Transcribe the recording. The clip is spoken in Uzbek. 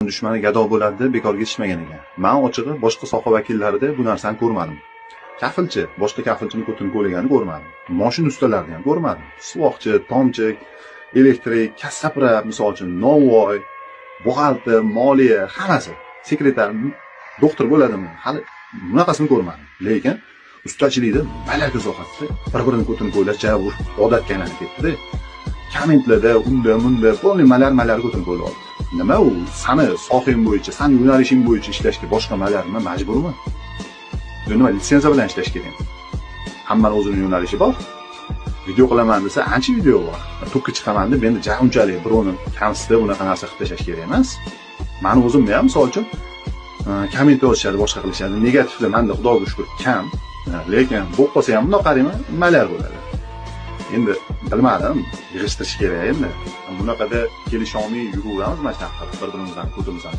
Dushmani gado bo'ladi deb bekorga aytishmagan ekan. Man ochig'i boshqa soha vakillarida bu narsani ko'rmadim. Kafilchi, boshqa kafilchini ko'tini ko'laganini ko'rmadim. Moshin ustalarini ham ko'rmadim. Suvoqchi, tomchi, elektrik, kassaprab, misol uchun, novvoy, buxgalter, moliya, hammasi. Sekretar, doktor bo'ladimi? Hali bunaqasini ko'rmadim. Lekin ustachilikda malaka sohasida bir-birini ko'tini ko'lash ja odatga aylanib ketdi-da. Kommentlarda unda munda полный malar malar ko'tini ko'lyapti. Nima u? Sani sohang bo'yicha, sani yo'nalishing bo'yicha ishlashga boshqa malar nima majburmi? Nima litsenziya bilan ishlash kerak? Hammani o'zini yo'nalishi bor. Video qilaman desa, ancha video bor. To'pga chiqaman deb endi ja unchalik birovni kamsitib bunaqa narsa qilib tashlash kerak emas. Mani o'zimni ham misol uchun komment yozishadi, boshqa qilishadi. Negativlar menda Xudoga shukr kam. Lekin bo'lib qolsa ham bundoq qarayman, nimalar bo'ladi? Endi bilmadim, yig'ishtirish kerak endi. Bunaqada kelisholmay yuraveramiz mana shunaqa qilib, bir-birimizdan ko'timizni